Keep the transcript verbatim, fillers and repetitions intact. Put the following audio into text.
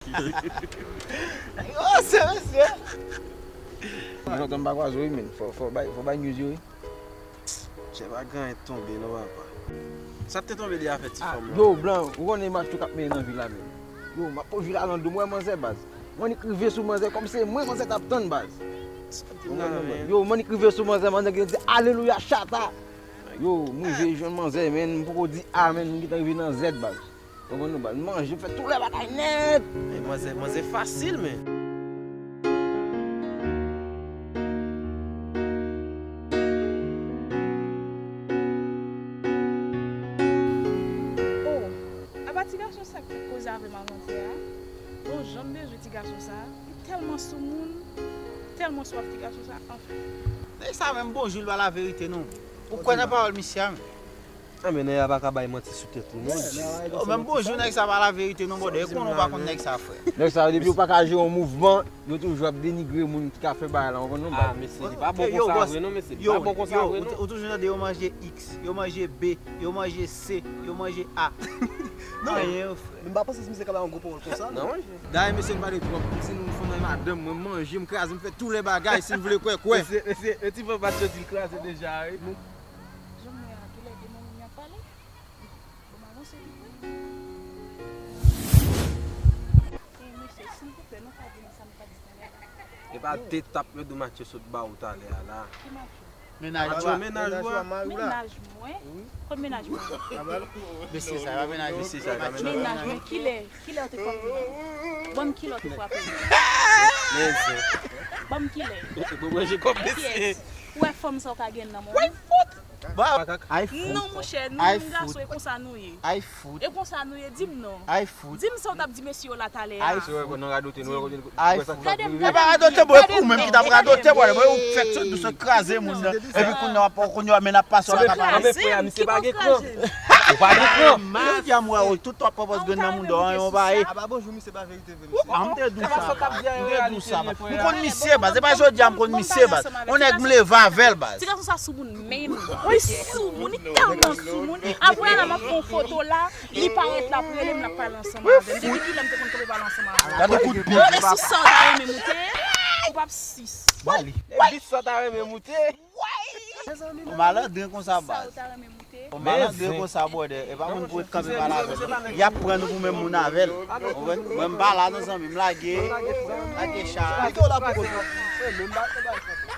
Oh, se mesye. Lontan m pa kwaze w wi, men. Fò, fò bay, fò bay news yo wi. Chè pa gen anyen tonbe non, papa. Sa k te tonbe li a fè ti fanm lan? Yo, blan, ou konnen match yo k ap mennen nan vil la, men. Yo, m ap pran vil la nan do m, wè manzè, baz. M annik rive sou manzè, kòm se mwen manzè t ap tann, baz. Yo, m annik rive sou manzè, manzè gen di, "Alelouya, chata." Yo, m rive jwenn manzè, men, m poko di amen, m gentan rive nan zèd, baz. Konprann nou, baz? Manje, fè tout lè bagay nèt. Men manzè, manzè fasil, men. Oh, apa ti gason sa k te koze avè m avantè a? Bon, jan m bezwen ti gason sa, li tèlman soumoun, tèlman swaf ti gason sa, anfen. Nèg sa menm bonjou li pa laverite non. Ou kwè nan pawòl misye a menm? Anben nèg la pa ka bay manti sou tèt li non. Yo, menm bonjou nèg sa pa laverite non, brother. E konnen w pa konn nèg sa, frè. Nèg sa yo, depi yo pa ka jere yon mouvman, yo toujou ap denigre moun ki ka fè bagay la, w konprann non, baz? Ah, mesye, li pa bon konsa vre non, mesye. Li pa bon konsa vre non. Ou toujou tande yo manje X, yo manje B, yo manje C, yo manje A. Non, anyen, frè. Men m pa panse si misye ka bay yon gwo pawòl konsa non. Dayè, mesye, m pale twòp. Si nou fè nan madanm mwen, m manje, m kraze, m fè tout lè bagay, si n vle kwè, kwè. Mesye, mesye, e ti fanm pa t yo di l kraze deja, wi. Jan m wè a, genlè de moun y ap pale. Bon, m avanse tou vre. E mesye, silvouplè, nou ka di m sa nou pa di talè la. E pa de tap yo di Matye sot ba ou talè a la. Ki Matye? Mennaj ou a. Mennaj ou a. Mennaj mwen? Kot mennaj mwen? Mesye sa, e pa mennaj ou. Mesye sa, e pa mennaj ou. Mennaj mwen, kilè? Kilè w te frape m? Ban m kilè w te frape m. Mesye. Ban m kilè. Mwen manje kòb mesye. Ou wè fanm sa w ka gen nan men w? Ay fout! Ba, ay fout. Non, monchè, nou menm gason, e konsa nou ye. Ay fout. E konsa nou ye, di m non. Ay fout. Di m sa w t ap di mesye yo la talè a. Ay fout. Ay fout. Gade m, gade m. E pa radote, bro, e pou ou menm ki t ap radote, bro, ou fèk sot dous, sot kraze moun nan. Epi kounye a, kounye a, men ap pase w ak aparèy. Kraze m, ki bò kraze m? Ou pa gen kran. Yo di a m wè w, tout w ap pwopòz grenn nan moun dò, yon bagay. A pa bonjou, misye pa verite. Ah, m te di w sa, m te di w sa, baz. M konn misye, baz. Se pa jodi a m konn misye, baz. Yon nèg m leve avè l, baz. Ti gason sa soumoun menm. Wi, soumoun, li tèlman soumoun. Apre la, m ap pran yon foto la, li parèt la, ap rele m, l ap pale ansanm avè m. Depi kilè m te konn kanpe pale ansanm avè w? Gade kout pye. Sou sa w ta renmen moute, ou p ap sis. Ba li. Epi sa w ta renmen moute. Yon malandren konsa, baz. Yon malandren konsa, brother. E pa moun pou ret kanpe pale avè l. Y ap pran nou pou menm moun avè l. Ou konprann? Mwen, m pa la non, zanmi. M lage, lage cha. Pito la pou kote. Mwen menm pa konn bagay sa.